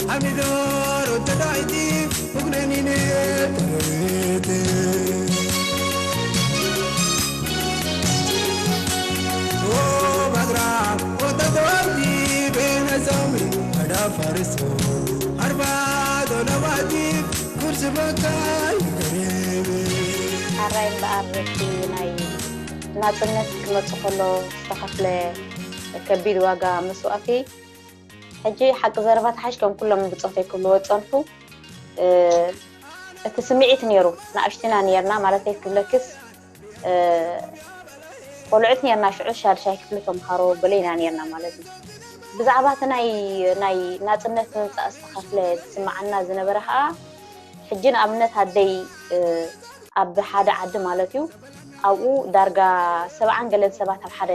ሓሚዶሮ ተዳይቲ፣ መጉነኒነ ተረቤት። ኦ ባድራ፣ ኦ ተዳይቲ፣ ቤነ ጸምሪ፣ ኣዳ ፋርሶ፣ ኣርባ ዶለዋቲ፣ ኩርሲ በካይ ገሬቤ። ኣራይ እምበኣር፣ እቲ ናይ ናጽነት ክመጽእ ከሎ ዝተኸፍለ ከቢድ ዋጋ መስዋእቲ፣ ሕጂ ሓቂ ዘረባ ተሓሽ ከም ኩሎም ብጾተይ ክብልዎ ዝጸንሑ፣ እ፣ እቲ ስምዒት ነይሩ። ንኣሽቱ ኢና ነርና ማለተይ ክብለክስ፣ እ፣ ቆልዑት ነርና፣ ሽዑ ሻድሻይ ክፍሊ ተምሃሮ ገለ ኢና ነርና ማለት እዩ። ብዛዕባ እቲ ናይ፣ ናይ ናጽነት ምምጻእ ዝተኸፍለ ዝስምዓና ዝነበረ ኸኣ፣ ሕጂ ንኣብነት ኣደይ፣ እ፣ ኣብ ሓደ ዓዲ ማለት እዩ፣ ኣብኡ ዳርጋ ሰብዓን ገለን ሰባት ኣብ ሓደ፣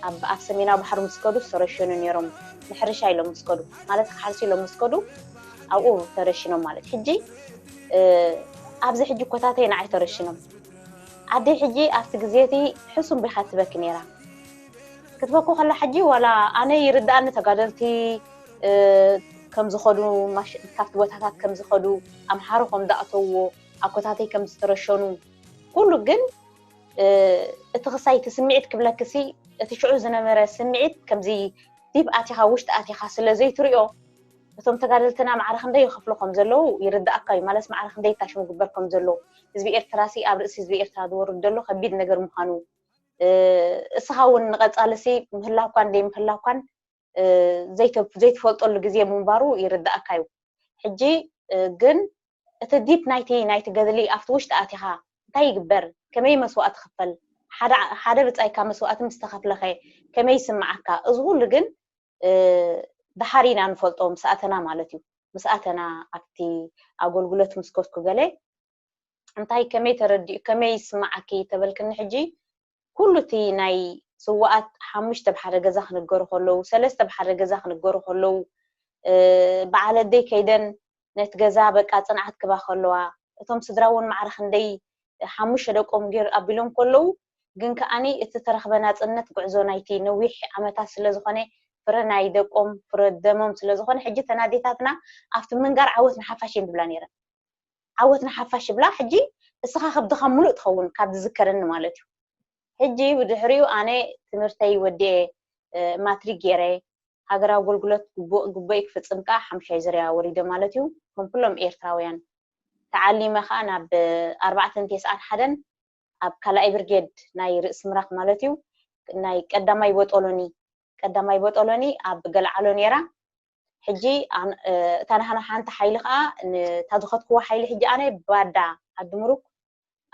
ኣብ፣ ኣብ ሰሜናዊ ባሕሪ ምስ ከዱ ዝተረሸኑ ነይሮም። ንሕርሻ ኢሎም ምስ ከዱ፣ ማለት ክሓርሱ ኢሎም ምስ ከዱ ኣብኡ ተረሽኖም ማለት። ሕጂ፣ እ፣ ኣብዚ ሕጂ ኮታተይ ንዓይ ተረሽኖም። ኣደይ ሕጂ ኣብቲ ግዜ እቲ ሕሱም ቢኻ ትበኪ ነይራ። ክትበኩ ከላ ሕጂ ዋላ ኣነ ይርድኣኒ ተጋደልቲ፣ እ፣ ከም ዝኸዱ፣ ማሽ-፣ ካብቲ ቦታታት ከም ዝኸዱ፣ ኣምሓሩ ከም ዝኣተውዎ፣ ኣኮታተይ ከም ዝተረሸኑ፣ ኩሉ ግን፣ እ፣ እቲ ክሳይ እቲ ስምዒት ክብለክሲ፣ እቲ ሽዑ ዝነበረ ስምዒት ከምዚ ዲብ ኣቲኻ፣ ውሽጢ ኣቲኻ ስለ ዘይትሪኦ፣ እቶም ተጋደልትና ማዕረ ክንደይ ይኸፍሉ ከም ዘለዉ ይርድኣካ እዩ። ማለት ማዕረ ክንደይ ታሽሙ ግበር ከም ዘለዎ፣ ህዝቢ ኤርትራ ሲ፣ ኣብ ርእሲ ህዝቢ ኤርትራ ዝወርድ ዘሎ ከቢድ ነገር ምዃኑ፣ እ፣ እስኻ እውን ንቐጻሊ ሲ ምህላውካን ዘይምህላውካን፣ እ፣ ዘይተ-፣ ዘይትፈልጠሉ ግዜ ምንባሩ ይርድኣካ እዩ። ሕጂ፣ እ፣ ግን እቲ ዲፕ ናይቲ፣ ናይቲ ገድሊ ኣብቲ ውሽጢ ኣቲኻ እንታይ ይግበር፣ ከመይ መስዋእቲ ክፈል፣ ሓደ፣ ሓደ ብጻይካ መስዋእቲ ምስ ተኸፍለኸ ከመይ ይስምዓካ፣ እዚ ኩሉ ግን፣ እ፣ ደሓር ኢና ንፈልጦ ምስ ኣተና ማለት እዩ። ምስ ኣተና ኣብቲ ኣገልግሎት ምስ ከድኩ ገለ እንታይ ከመይ ተረዲኡ፣ ከመይ ይስምዓኪ ተበልክኒ፣ ሕጂ ኩሉ እቲ ናይ ስውኣት ሓሙሽተ ኣብ ሓደ ገዛ ክንገሩ ከለዉ፣ ሰለስተ ኣብ ሓደ ገዛ ክንገሩ ከለዉ፣ እ፣ በዓል ኣደይ ከይደን ነቲ ገዛ በቃ ጽንዓት ክባ ከለዋ፣ እቶም ስድራ እውን ማዕረ ክንደይ ሓሙሽተ ደቆም ገይሩ ኣቢሎም ከለዉ፣ ግን ከኣኒ እቲ ተረኽበ ናጽነት ጉዕዞ ናይቲ ነዊሕ ዓመታት ስለ ዝኾነ፣ ፍረ ናይ ደቆም፣ ፍረ ደሞም ስለ ዝኾነ፣ ሕጂ እተን ኣዴታትና ኣብቲ ምንጋር ዓወት ንሓፋሽ እየን ዝብላ ነይረን። ዓወት ንሓፋሽ ይብላ። ሕጂ እስኻ ከብድኻ ምሉእ ትኸውን ካብ ዝዝከረኒ ማለት እዩ። ሕጂ ብድሕሪኡ ኣነ ትምህርተይ ወዲኤ፣ እ፣ ማትሪክ ገይረ፣ ሃገራዊ ኣገልግሎት ግቡእ፣ ግቡእ ክፍጽም ከኣ ሓምሻይ ዝርያ ወሪደ ማለት እዩ። ከም ኩሎም ኤርትራውያን ተዓሊመ ከኣ ናብ ኣርባዕተን ተስዓን ሓደን ኣብ ካልኣይ ብርጌድ ናይ ርእሲ ምራኽ ማለት እዩ፣ ናይ ቀዳማይ ቦጦሎኒ፣ ቀዳማይ ቦጦሎኒ ኣብ ገልዓሎ ነይራ። ሕጂ ኣን-፣ እ፣ እታ ናህና ሓንቲ ሓይሊ ከኣ፣ ን-፣ እታ ዝኸድክዎ ሓይሊ ሕጂ ኣነ ባዳ ዓዲ ምሩክ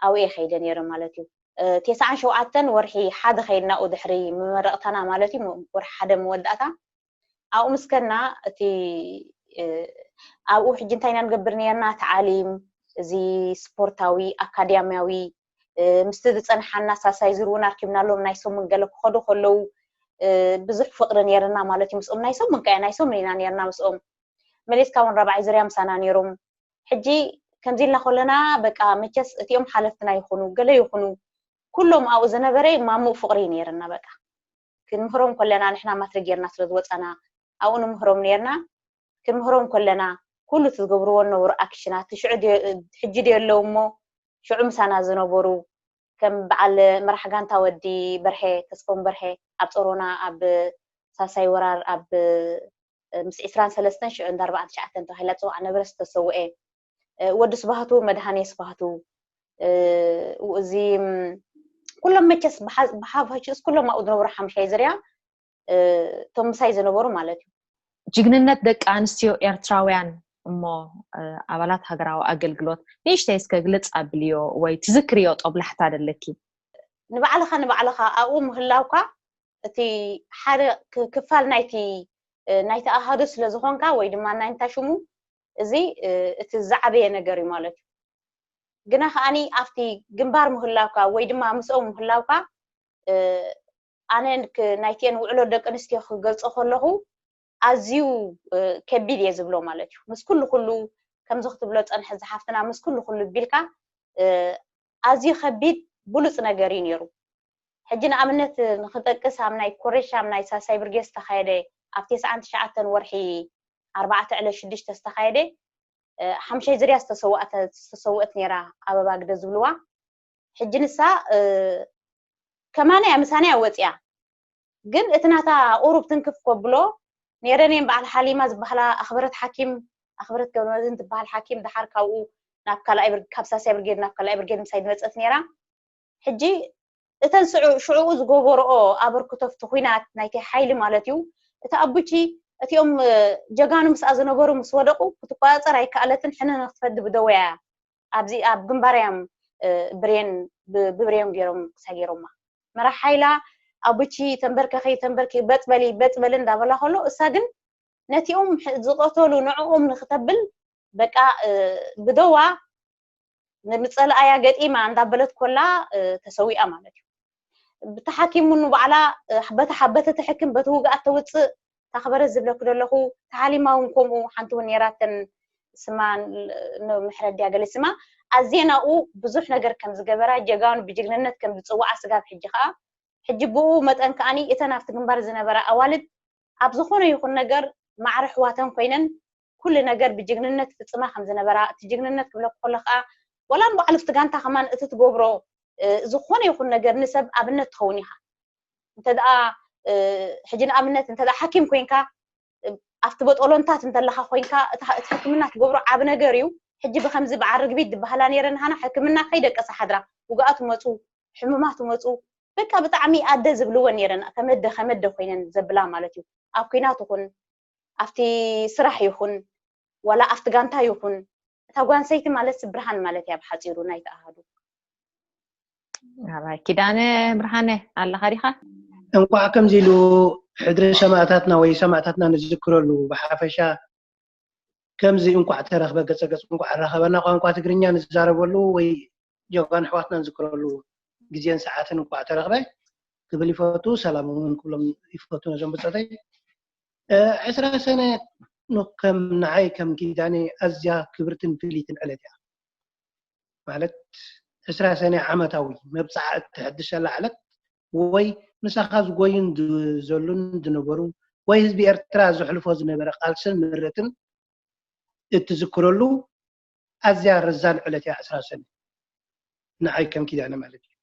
ኣብኡ እየ ከይደ ነይረ ማለት እዩ። እ፣ ተስዓን ሸውዓተን ወርሒ ሓደ ከይድና ኣብኡ ድሕሪ መመረቕታና ማለት እዩ፣ ወርሒ ሓደ መወዳእታ ኣብኡ ምስ ከድና እቲ፣ እ፣ ኣብኡ ሕጂ እንታይ ኢና ንገብር ነርና? ተዓሊም፣ እዚ ስፖርታዊ፣ ኣካዳሚያዊ፣ እ፣ ምስቲ ዝጸንሓና ሳሳይ ዙር እውን ኣርኪብናሎም ናይ ሰሙን ገለ ክኸዱ ከለዉ፣ እ፣ ብዙሕ ፍቕሪ ነርና ማለት እዩ። ምስኦም ናይ ሰሙን ከኣ ናይ ሰሙን ኢና ነርና ምስኦም። መሊስካ እውን ራብዓይ ዙርያ ምሳና ነይሮም። ሕጂ ከምዚ ኢልና ከለና በቃ መቸስ እቲኦም ሓለፍትና ይኹኑ፣ ገለ ይኹኑ፣ ኩሎም ኣብኡ ዝነበረ ማሙቕ ፍቕሪ እዩ ነይርና በቃ። ክንምህሮም ከለና ንሕና ማትሪክ ጌርና ስለ ዝወጻና ኣብኡ ንምህሮም ነይርና። ክንምህሮም ከለና ኩሉ እቲ ዝገብርዎ ዝነበሩ ኣክሽናት ሽዑ ድዮ-፣ ሕጂ ድዮ ኣለዉ እሞ ሽዑ ምሳና ዝነበሩ ከም በዓል መራሕ ጋንታ ወዲ በርሀ፣ ተስፎም በርሀ ኣብ ጾሮና ኣብ ሳሳይ ወራር ኣብ ምስ ዕስራን ሰለስተን ሽዑ እንዳ ኣርባዓን ትሽዓተን ተባሂላ ትጽዋዕ ነበረ ዝተሰውኤ፣ እ፣ ወዲ ስባህቱ፣ መድሃኔ ስባህቱ፣ እ፣ እዚ፣ ም፣ ኩሎም መቸስ ብሓ-፣ ብሓፈሽኡስ ኩሎም ኣብኡ ዝነበሩ ሓምሻይ ዝርያ፣ እ፣ እቶም ምሳይ ዝነበሩ ማለት እዩ። ጅግንነት ደቂ ኣንስትዮ ኤርትራውያን እሞ፣ እ፣ ኣባላት ሃገራዊ ኣገልግሎት ንእሽተይ እስከ ግልጽ ኣብልዮ ወይ ትዝክርዮ ጦብላሕታ ደለኪ? ንባዕልኻ፣ ንባዕልኻ ኣብኡ ምህላውካ እቲ ሓደ ክ-፣ ክፋል ናይቲ፣ እ፣ ናይቲ ኣሃዱ ስለ ዝኾንካ ወይ ድማ ናይ እንታይ ሽሙ እዚ፣ እ፣ እቲ ዝዓበየ ነገር እዩ ማለት እዩ። ግና ከኣኒ ኣብቲ ግንባር ምህላውካ ወይ ድማ ምስኦም ምህላውካ፣ እ፣ ኣነ ክ-፣ ናይቲአን ውዕሎ ደቂ ኣንስትዮ ክገልጾ ከለኹ ኣዝዩ፣ እ፣ ከቢድ እየ ዝብሎ ማለት እዩ። ምስ ኩሉ ኩሉ ከምዚ ክትብሎ ጸንሐ ዝሓፍትና ምስ ኩሉ ኩሉ ቢልካ፣ እ፣ ኣዝዩ ከቢድ ብሉጽ ነገር እዩ ነይሩ። ሕጂ ንኣብነት ንኽጠቅስ ኣብ ናይ ኮረሻ ኣብ ናይ ሳሳይ ብርጌድ ዝተኻየደ ኣብ ተስዓን ትሽዓተን ወርሒ ኣርባዕተ ዕለት ሽዱሽተ ዝተኻየደ ሓምሻይ ዝርያ ዝተሰውአት ነይራ ኣበባ ግደ ዝብልዋ። ሕጂ ንሳ ከማና እያ ምሳና እያ ወፂኣ። ግን እቲ ናታ ቁሩብ ትንክፍ ከብሎ ነይረን እየን። በዓል ሓሊማ ዝበሃላ ኣኽበረት ሓኪም ኣኽበረት ገብረመድህን ትበሃል ሓኪም ድሓር ካብኡ ናብ ካልኣይ ካብ ሳስያ ብርጌድ ናብ ካልኣይ ብርጌድ ምሳይ ዝመፀት ነይራ። ሕጂ እተን ሽዕኡ ዝገበረኦ ኣበርክቶ ኣብቲ ኲናት ናይቲ ሓይሊ ማለት እዩ። እቲ ኣቡቺ እቲኦም ጀጋኑ ምስኣ ዝነበሩ ምስ ወደቑ ክትቆፃፀር ኣይከኣለትን። ሕነ ንክትፈዲ ብደወያ ኣብዚ ኣብ ግንባር እዮም ብሬን ብብሬን ገይሮም ክሳይ ገይሮማ። መራሕ ሓይላ ኣቡቺ ተንበርከኺ ተንበርኪ በጥበሊ በጥበሊ እንዳበላ ከሎ እሳ ግን ነቲኦም ዝቐተሉ ንዕኦም ንክተብል በቃ ብደዋ ንምፀላኣያ ገጢማ እንዳበለት ኮላ ተሰዊኣ ማለት እዩ። ብተሓኪሙ ንባዕላ በቲ ሓበተ ተሕክም በቲ ውግኣት ተውፅእ ታኽበረት ዝብለኩ ዘለኹ ተሓሊማ እውን ከምኡ ሓንቲ እውን ነይራተን ስማ ምሕረት ድያ ገለ ስማ ኣዜናኡ ብዙሕ ነገር ከም ዝገበራ ጀጋኑ ብጅግንነት ከም ዝፅዋዓ ስጋብ ሕጂ ከዓ ሕጂ ብኡ መጠን ከዓኒ እተን ኣብቲ ግንባር ዝነበራ ኣዋልድ ኣብ ዝኾነ ይኹን ነገር ማዕረ ኣሕዋተን ኮይነን ኩሉ ነገር ብጅግንነት ፍፅማ ከም ዝነበራ እቲ ጅግንነት ክብለኩ ከሎ ከዓ ዋላ ንባዕሉ ኣብቲ ጋንታ ከማን እቲ ትገብሮ ዝኾነ ይኹን ነገር ንሰብ ኣብነት ትኸውን ኢኻ። እንተ ደኣ ሕጂ ንኣብነት እንተ ደኣ ሓኪም ኮይንካ ኣብቲ በጦሎንታት እንተለኻ ኮይንካ እቲ ሕክምና ትገብሮ ዓብ ነገር እዩ። ሕጂ ብከምዚ በዓል ርግቢት ዝበሃላ ነይረን ሃና ሕክምና ከይደቀሳ ሓድራ ውግኣት መፁ ሕሙማት መፁ በቃ ብጣዕሚ ኣደ ዝብልወን ነይረን ከመደ ከመደ ኮይነን ዘብላ ማለት እዩ። ኣብ ኩናት ይኹን ኣብቲ ስራሕ ይኹን ዋላ ኣብቲ ጋንታ ይኹን እታ ጓንሰይቲ ማለት ብርሃን ማለት እያ ብሓፂሩ ናይ ተኣሃዱ። ኣባይ ኪዳነ ብርሃነ ኣለኻ ዲኻ? እንኳዕ ከምዚ ኢሉ ሕድሪ ሰማእታትና ወይ ሰማእታትና ንዝክረሉ ብሓፈሻ ከምዚ እንኳዕ ተረኽበ ገፀ ገፅ እንኳዕ ኣራኸበና ቋንቋ ትግርኛ ንዛረበሉ ወይ ጀጋኑ ኣሕዋትና ንዝክረሉ ግዜን ሰዓትን እንኳዕ ተረኽበ ክብል ይፈቱ። ሰላም እውን ክብሎም ይፈቱ ነዞም ብፀተይ። ዕስራ ሰነ ከም ንዓይ ከም ኪዳነ ኣዝያ ክብርትን ፍልይትን ዕለት እያ። ማለት ዕስራ ሰነ ዓመታዊ መብፅዓ እትሕድሰላ ዕለት ወይ ምሳኻ ዝጎዩን ዘሉን ዝነበሩ ወይ ህዝቢ ኤርትራ ዘሕልፎ ዝነበረ ቃልስን ምረትን እትዝክረሉ ኣዝያ ረዛን ዕለት እያ ዕስራ ሰነ። ንዓይ ከም ኪዳነ ማለት እዩ።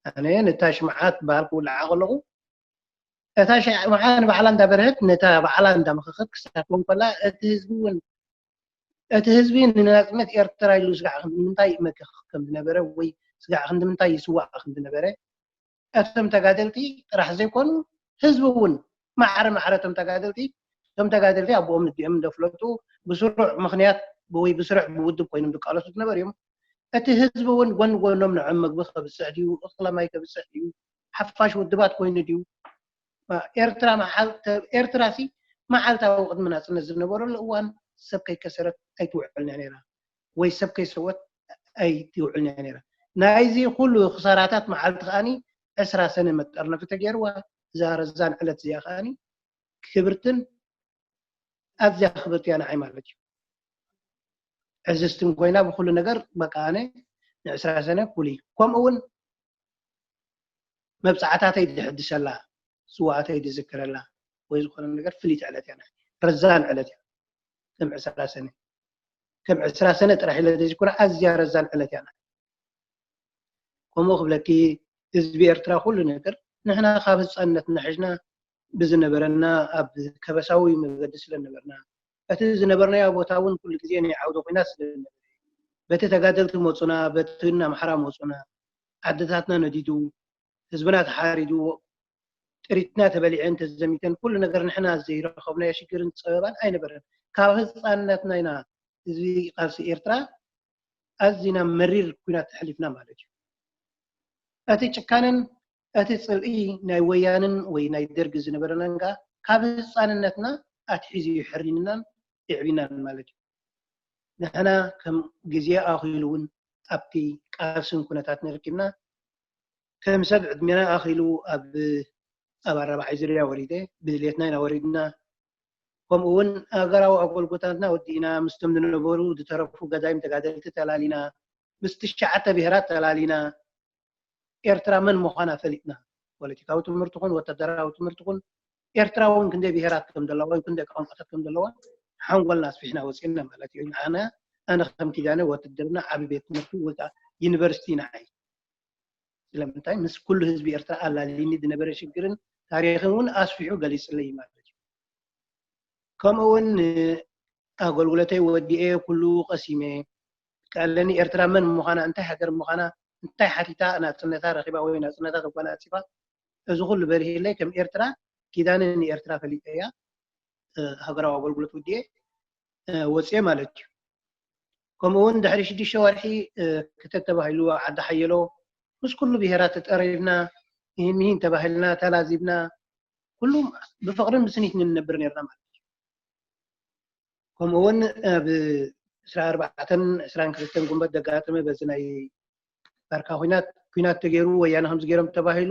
ኣነ ነታ ሽምዓ ትበሃል ክውልዓ ከለኹ እታ ሽምዓ ንባዕላ እንዳበርሀት ነታ ባዕላ እንዳመኸኸት ክሳብ ኮን ከላ እቲ ህዝቢ እውን እቲ ህዝቢ ንናጽነት ኤርትራ ኢሉ ስጋዕ ክንዲ ምንታይ ይመክኽ ከም ዝነበረ ወይ ስጋዕ ክንዲ ምንታይ ይስዋእ ከም ዝነበረ እቶም ተጋደልቲ ጥራሕ ዘይኮኑ ህዝቢ እውን ማዕረ ማዕረ እቶም ተጋደልቲ እቶም ተጋደልቲ ኣቦኦም ንዲኦም እንደፍለጡ ብስሩዕ ምኽንያት ወይ ብስሩዕ ብውድብ ኮይኖም ዝቃለሱ ዝነበሩ እዮም። እቲ ህዝቢ እውን ጎን ጎኖም ንዖም መግቢ ከብፅሕ ድዩ እኽለ ማይ ከብፅሕ ድዩ ሓፋሽ ውድባት ኮይኑ ድዩ ኤርትራ ኤርትራ ሲ መዓልታዊ ቅድሚ ናፅነት ዝነበረሉ እዋን ሰብ ከይከሰረት ኣይትውዕልን እያ ነይራ ወይ ሰብ ከይሰወት ኣይትውዕልን እያ ነይራ። ናይዚ ኩሉ ክሳራታት መዓልቲ ከዓኒ ዕስራ ሰነ መጠርነፊ ተገይርዋ እዛ ረዛን ዕለት እዚኣ ከዓኒ ክብርትን ኣዝያ ክብርቲ እያ ንዓይ ማለት እዩ። ዕዝዝትን ኮይና ብኩሉ ነገር በቃ ኣነ ንዕስራ ሰነ ፍሉይ ከምኡ እውን መብፃዕታተይ ዝሕድሰላ ስዋኣተይ ዝዝክረላ ወይ ዝኾነ ነገር ፍልይቲ ዕለት እያ ረዛን ዕለት እያ ከም ዕስራ ሰነ ከም ዕስራ ሰነ ጥራሕ ኢለ ዘይዝክሮ ኣዝያ ረዛን ዕለት እያ ከምኡ ክብለኪ ህዝቢ ኤርትራ ኩሉ ነገር ንሕና ካብ ህፃንነትና ሕጅና ብዝነበረና ኣብ ከበሳዊ መገዲ ስለ ነበርና እቲ ዝነበርናዮ ቦታ እውን ኩሉ ግዜ ናይ ዓውደ ኩናት ስለ ነበረ በቲ ተጋደልቲ መፁና በቲ እናምሓራ መፁና ዓድታትና ነዲዱ ህዝብና ተሓሪዱ ጥሪትና ተበሊዐን ተዘሚተን ኩሉ ነገር ንሕና ዘይረኸብናዮ ሽግርን ፀበባን ኣይነበረን ካብ ህፃንነትና ኢና ህዝቢ ቃልሲ ኤርትራ ኣዚና መሪር ኩናት ተሕሊፍና ማለት እዩ እቲ ጭካነን እቲ ፅልኢ ናይ ወያንን ወይ ናይ ደርጊ ዝነበረናን ከዓ ካብ ህፃንነትና ኣትሒዙ ይሕሪንናን የዕቢናን ማለት እዩ ንሕና ከም ግዜ ኣኺሉ እውን ኣብቲ ቃልስን ኩነታት ንርኪብና ከም ሰብ ዕድሜና ኣኺሉ ኣብ ኣብ ኣረባዓይ ዝርያ ወሪደ ብድሌትና ኢና ወሪድና ከምኡ እውን ሃገራዊ ኣገልግሎታትና ወዲእና ምስቶም ዝነበሩ ዝተረፉ ገዳይም ተጋደልቲ ተላሊና ምስ ትሽዓተ ብሄራት ተላሊና ኤርትራ መን ምዃና ፈሊጥና ፖለቲካዊ ትምህርቲ ኹን ወታደራዊ ትምህርቲ ኹን ኤርትራ እውን ክንደይ ብሄራት ከም ዘለዋ ወይ ክንደይ ቋንቋታት ከም ዘለዋ ሓንጎልና ኣስፊሕና ወፂና ማለት እዩ። ንዓና ኣነ ከም ኪዳነ ወትድርና ዓቢ ቤት ትምህርቲ ወይ ከዓ ዩኒቨርሲቲ ንዓይ ስለምንታይ ምስ ኩሉ ህዝቢ ኤርትራ ኣላሊኒ ዝነበረ ሽግርን ታሪኽን እውን ኣስፊሑ ገሊፅለይ ማለት እዩ። ከምኡ እውን ኣገልግሎተይ ወዲኤ ኩሉ ቀሲመ ቀለኒ ኤርትራ መን ምዃና እንታይ ሃገር ምዃና እንታይ ሓቲታ ናፅነታ ረኺባ ወይ ናፅነታ ተጓናፂፋ እዚ ኩሉ በሪህለይ ከም ኤርትራ ኪዳነ ንኤርትራ ፈሊጠያ ሃገራዊ ኣገልግሎት ውድኤ ወፅኤ ማለት እዩ። ከምኡ እውን ድሕሪ ሽዱሽተ ወርሒ ክተት ተባሂሉ ዓዲ ሓየሎ ምስ ኩሉ ብሄራት ተጠሪፍና ይህን ይህን ተባሂልና ተላዚብና ኩሉ ብፍቕርን ብስኒት ንነብር ነርና ማለት እዩ። ከምኡ እውን ኣብ ዕስራን ኣርባዕተን ዕስራን ክልተን ጉንበት ዘጋጠመ በዚ ናይ ባርካ ኩናት ኩናት ተገይሩ ወያነ ከምዚ ገይሮም ተባሂሉ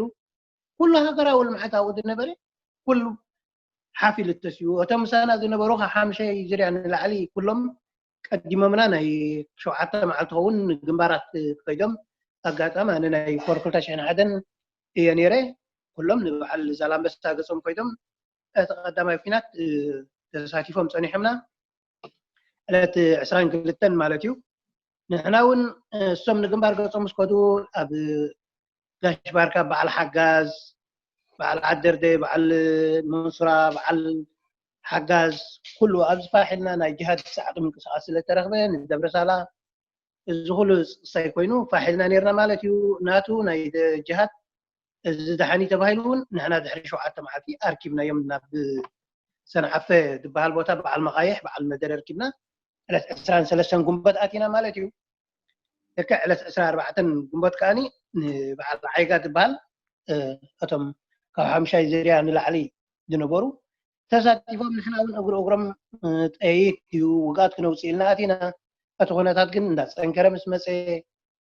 ኩሉ ሃገራዊ ልምዓት ኣብኡ ዝነበረ ኩሉ ሓፍ ኢሉ ተሲኡ። እቶም ምሳና ዝነበሩ ካብ ሓምሻይ ዝርያ ንላዕሊ ኩሎም ቀዲሞምና ናይ ሸውዓተ መዓልቲ ኸውን ግንባራት ከይዶም ኣጋጣሚ ኣነ ናይ ኮር ክልተ ሽሕን ሓደን እየ ነይረ። ኩሎም ንበዓል ዛላምበሳ ገጾም ኮይዶም እቲ ቀዳማይ ኩናት ተሳቲፎም ጸኒሖምና ዕለት ዕስራን ክልተን ማለት እዩ። ንሕና እውን እሶም ንግንባር ገጾም ምስ ከዱ ኣብ ጋሽ ባርካ በዓል ሓጋዝ በዓል ዓደርደ በዓል መንሱራ በዓል ሓጋዝ ኩሉ ኣብዚ ፋሕ ኢልና ናይ ጅሃድ ሰዓቱ ምንቅስቃስ ስለተረኽበ ንደብረሳላ እዚ ኩሉ ፀቕሳይ ኮይኑ ፋሕ ኢልና ነርና ማለት እዩ። ናቱ ናይ ጅሃድ እዚ ደሓኒ ተባሂሉ እውን ንሕና ድሕሪ ሸውዓተ መዓልቲ ኣርኪብናዮም ናብ ሰንዓፈ ዝበሃል ቦታ በዓል መቃይሕ በዓል መደረ ኣርኪብና ዕለት ዕስራን ሰለስተን ጉንበት ኣቲና ማለት እዩ። ልክዕ ዕለት ዕስራን ኣርባዕተን ጉንበት ከዓኒ ንበዓል ዓይጋ ዝበሃል እቶም ካብ ሓምሻይ ዝርያ ንላዕሊ ዝነበሩ ተሳቲፎም ንሕና እውን እግሪ እግሮም ጠይት እዩ ውግኣት ክነውፅእ ኢልና ኣቲና። እቲ ኩነታት ግን እንዳፀንከረ ምስ መፀ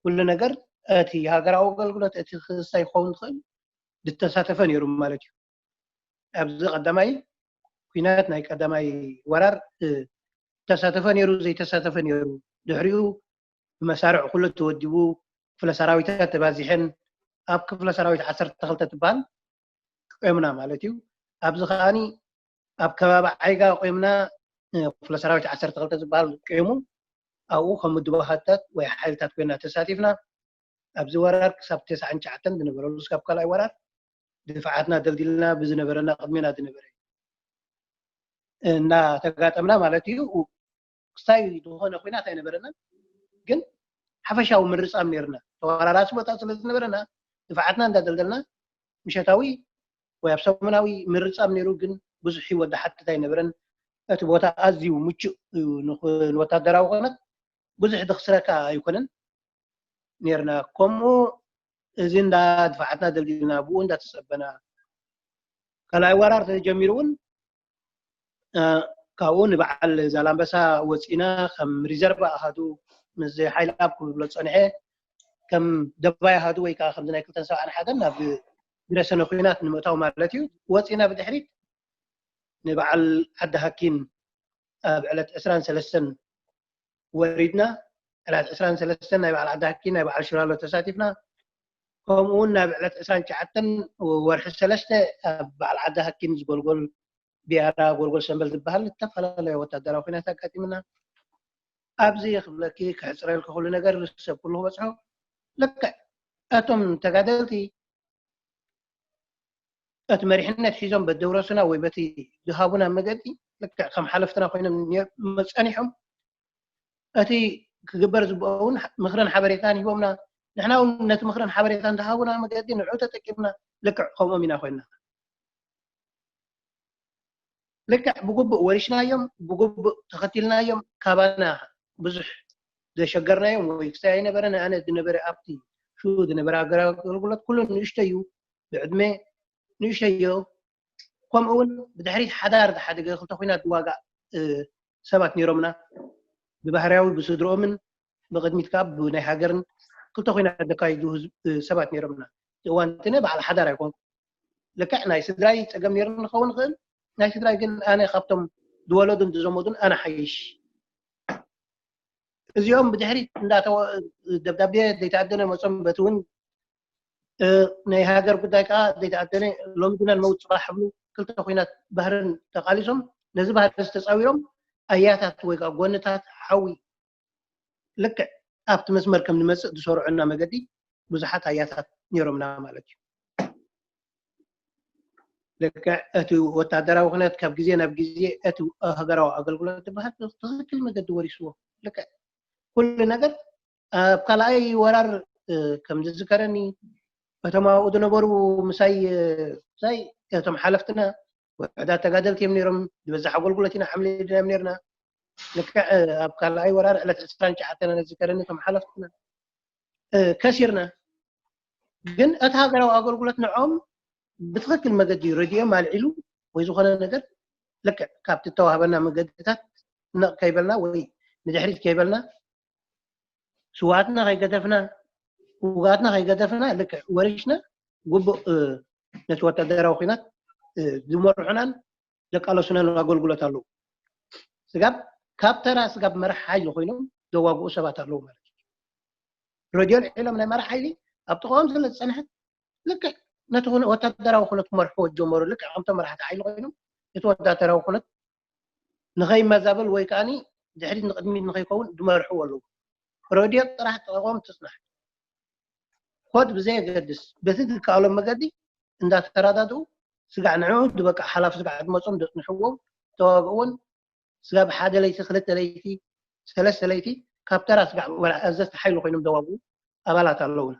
ኩሉ ነገር እቲ ሃገራዊ ኣገልግሎት እቲ ክሳይ ክኸውን ዝኽእል ዝተሳተፈ ነይሩ ማለት እዩ። ኣብዚ ቀዳማይ ኩናት ናይ ቀዳማይ ወራር ዝተሳተፈ ነይሩ ዘይተሳተፈ ነይሩ ድሕሪኡ ብመሳርዕ ኩሉ ተወዲቡ ክፍለ ሰራዊታት ተባዚሐን ኣብ ክፍለ ሰራዊት ዓሰርተ ክልተ ትበሃል ቆምና ማለት እዩ። ኣብዚ ከዓኒ ኣብ ከባቢ ዓይጋ ቆምና ክፍለ ሰራዊት ዓሰርተ ክልተ ዝበሃል ቆሙ ኣብኡ ከም ምድባሃታት ወይ ሓይልታት ኮይና ተሳቲፍና ኣብዚ ወራር ክሳብ ተስዓን ትሽዓተን ዝነበረሉ ስካብ ካልኣይ ወራር ድፍዓትና ደልዲልና ብዝነበረና ቅድሜና ዝነበረ እናተጋጠምና ማለት እዩ። ክሳይ ዝኾነ ኩናት ኣይነበረናን፣ ግን ሓፈሻዊ ምርጻም ነርና። ተወራራሲ ቦታ ስለ ዝነበረና ድፍዓትና እንዳደልደልና ምሸታዊ ወይ ኣብ ሰሙናዊ ምርጻም ነይሩ፣ ግን ብዙሕ ህይወት ዝሓትት ኣይነበረን። እቲ ቦታ ኣዝዩ ምቹእ እዩ ንወታደራዊ ኮነት ብዙሕ ድኽስረካ ኣይኮነን ነርና። ከምኡ እዚ እንዳ ድፍዓትና ደልዲልና ብኡ እንዳተጸበና ካልኣይ ወራር ተጀሚሩ እውን ካብኡ ንበዓል ዛላምበሳ ወፂና ከም ሪዘርቭ ኣሃዱ ምስ ሓይሊ ኣብ ክብሎ ፀንሐ ከም ደባይ ኣሃዱ ወይ ከዓ ከምዚ ናይ ክልተን ሰብዓን ሓደን ናብ ግረሰነ ኩናት ንምእታው ማለት እዩ። ወፂና ብድሕሪት ንበዓል ዓዲ ሃኪን ኣብ ዕለት ዕስራን ሰለስተን ወሪድና ዕለት ዕስራን ሰለስተን ናይ በዓል ዓዲ ሃኪን ናይ በዓል ሽራሎ ተሳቲፍና። ከምኡ እውን ናብ ዕለት ዕስራን ትሽዓተን ወርሒ ሰለስተ ኣብ በዓል ዓዲ ሃኪን ዝጎልጎል ቢያራ ጎልጎል ሰንበል ዝበሃል ዝተፈላለየ ወታደራዊ ኩናት ኣጋጢምና። ኣብዚ ክብለኪ ክሕፅረልኪ ኩሉ ነገር ሰብ ኩሉ ክበፅሖ ልክዕ እቶም ተጋደልቲ እቲ መሪሕነት ሒዞም በደውረሱና ወይ በቲ ዝሃቡና መገዲ ልክዕ ከም ሓለፍትና ኮይኖም ጸኒሖም እቲ ክግበር ዝበኦ እውን ምክርን ሓበሬታን ሂቦምና። ንሕና እውን ነቲ ምክርን ሓበሬታን ዝሃቡና መገዲ ንዑ ተጠቂምና ልክዕ ከምኦም ኢና ኮይንና። ልክዕ ብግቡእ ወሪሽናዮም፣ ብግቡእ ተኸቲልናዮም። ካባና ብዙሕ ዘሸገርናዮም ወይ ክሳይ ኣይነበረ ንኣነ ዝነበረ ኣብቲ ሽኡ ዝነበረ ሃገራዊ ኣገልግሎት ኩሉ ንእሽቶ እዩ፣ ብዕድመ ንእሽቶ እዮ። ከምኡ እውን ብድሕሪት ሓዳር ዝሓደገ ክልተ ኩናት ዝዋጋእ ሰባት ነይሮምና ብባህርያዊ ብስድርኦምን ብቅድሚት ከዓ ብናይ ሃገርን ክልተ ኩናት ዘካይዱ ሰባት ነይሮምና። እዋን ትነ በዓል ሓዳር ኣይኮንኩ ልክዕ ናይ ስድራይ ፀገም ነይሩ ንኸውን ይኽእል ናይ ስድራይ ግን ኣነ ካብቶም ዝወለዱን ዝዘመዱን ኣነ ሓይሽ እዚኦም ብድሕሪት እንዳተወ ደብዳቤ ዘይተኣደነ መፅኦም በቲ እውን ናይ ሃገር ጉዳይ ከዓ ዘይተኣደነ ሎሚ ግና ንመውት ፅባሕ ብሉ ክልተ ኩናት ባህርን ተቃሊሶም ነዚ ባህር ዝተፃዊሮም ኣያታት ወይ ከዓ ጎንታት ሓዊ ልክዕ ኣብቲ መስመር ከም ንመፅእ ዝሰርዑና መገዲ ብዙሓት ኣያታት ነይሮምና ማለት እዩ። ልክዕ እቲ ወታደራዊ ኩነት ካብ ግዜ ናብ ግዜ እቲ ሃገራዊ ኣገልግሎት ዝበሃል ብትኽክል መገዲ ወሪስዎ። ልክዕ ኩሉ ነገር ኣብ ካልኣይ ወራር ከም ዝዝከረኒ እቶም ኣብኡ ዝነበሩ ምሳይ ምሳይ እቶም ሓለፍትና ውሕዳት ተጋደልቲ እዮም ነይሮም። ዝበዝሕ ኣገልግሎት ኢና ሓምሊድና እዮም ነርና። ልክዕ ኣብ ካልኣይ ወራር ዕለት ዕስራን ትሽዓተን ዝዝከረኒ እቶም ሓለፍትና ከሲርና። ግን እቲ ሃገራዊ ኣገልግሎት ንዖም ብትኽክል መገዲ ረድዮም ኣልዒሉ ወይ ዝኾነ ነገር ልክዕ ካብቲ እተዋህበና መገድታት ነቕ ከይበልና ወይ ንድሕሪት ከይበልና ስዋትና ከይገደፍና ውጋትና ከይገደፍና ልክዕ ወሪሽና ግቡእ ነቲ ወታደራዊ ኩናት ዝመርሑናን ዘቃለሱናን ኣገልግሎት ኣለዉ። ስጋብ ካብ ተራ ስጋብ መራሕ ሓይሊ ኮይኖም ዘዋግኡ ሰባት ኣለዉ ማለት እዩ። ረድዮ ልዒሎም ናይ መራሕ ሓይሊ ኣብ ጥቕኦም ስለ ዝፀንሐ ልክዕ ነቲ ወታደራዊ ኩነት ክመርሕዎ ዝጀመሩ ልክዕ ከምቶም መራሕቲ ሓይሊ ኮይኖም እቲ ወታደራዊ ኩነት ንኸይመዛበል ወይ ከዓኒ ድሕሪት ንቕድሚት ንኸይከውን ዝመርሕዎ ኣለዉ። ረድዮ ጥራሕ ጥቕኦም ትፅናሕ ኮድ ብዘየገድስ በቲ ዝከኣሎም መገዲ እንዳተረዳድኡ ስጋዕ ንዕኡ ዝበቃ ሓላፊ ስጋዕ ዝመፆም ዘፅንሕዎም ተዋግእዎን ስጋብ ሓደ ለይቲ ክልተ ለይቲ ሰለስተ ለይቲ ካብ ተራ ስጋዕ ኣዘዝቲ ሓይሊ ኮይኖም ዘዋግኡ ኣባላት ኣለውና።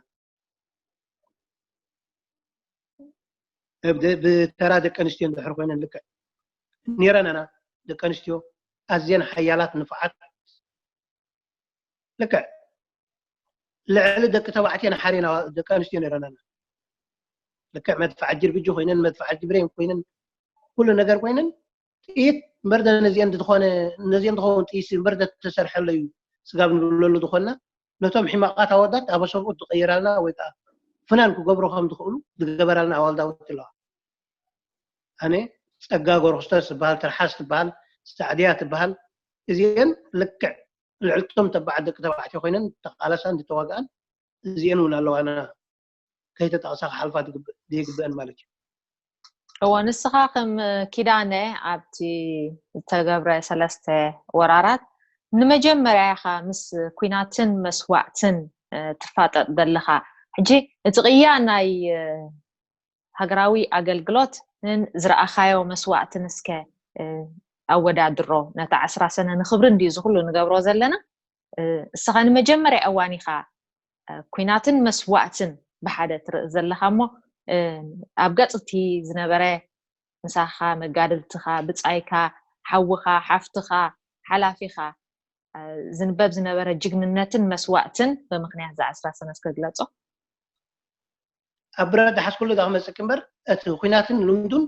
ብተራ ደቂ ኣንስትዮ እንድሕር ኮይነን ልክዕ ነይረን ኢና። ደቂ ኣንስትዮ ኣዝየን ሓያላት ንፉዓት ልክዕ ልዕሊ ደቂ ተባዕትዮ ንሓሬና ደቂ ኣንስትዮ ነይረን ኢና። ልክዕ መድፍዓት ጅርብጂ ኮይነን መድፍዓት ጅብሬን ኮይነን ኩሉ ነገር ኮይነን ጥይት እምበር ነዚአን ዝኾነ ነዚአን ዝኸውን ጥይት እምበር ተሰርሐለዩ ስጋብ ንብለሉ ዝኾንና ነቶም ሕማቓት ኣወዳት ኣበ ሰብኡት ዝቐይራልና ወይ ከዓ ፍናን ክገብሩ ከም ዝኽእሉ ዝገበራልና ኣዋልድ ኣወዳት ኣለዋ። ኣነ ፀጋ ጎርክስቶስ ዝበሃል ትርሓስ ትበሃል ሳዕድያ ትበሃል እዚአን ልክዕ ልዕልቶም ተባዓት ደቂ ተባዕትዮ ኮይነን ተቃለሳን ዝተዋግኣን እዚአን እውን ኣለዋና ከይተጠቕሳ ክሓልፋ ዘይግበአን ማለት እዩ። እዎ ንስኻ ከም ኪዳነ ኣብቲ ዝተገብረ ሰለስተ ወራራት ንመጀመርያ ኢኻ ምስ ኩናትን መስዋእትን ትፋጠጥ ዘለኻ። ሕጂ እቲ ቅያ ናይ ሃገራዊ ኣገልግሎት ን ዝረኣኻዮ መስዋእትን እስከ ኣወዳድሮ። ነታ ዕስራ ሰነ ንኽብሪ እንድዩ ዝኽሉ ንገብሮ ዘለና። እስኻ ንመጀመርያ እዋን ኢኻ ኩናትን መስዋእትን ብሓደ ትርኢ ዘለኻ እሞ ኣብ ገጽ እቲ ዝነበረ ምሳኻ መጋድልትኻ ብጻይካ ሓውኻ ሓፍትኻ ሓላፊኻ ዝንበብ ዝነበረ ጅግንነትን መስዋእትን ብምክንያት ዛ ዕስራ ሰነ እስከ ግለጾ። ኣብ ብረት ዝሓዝኩሉ ዳ ክመፅእ እምበር እቲ ኩናትን ልምዱን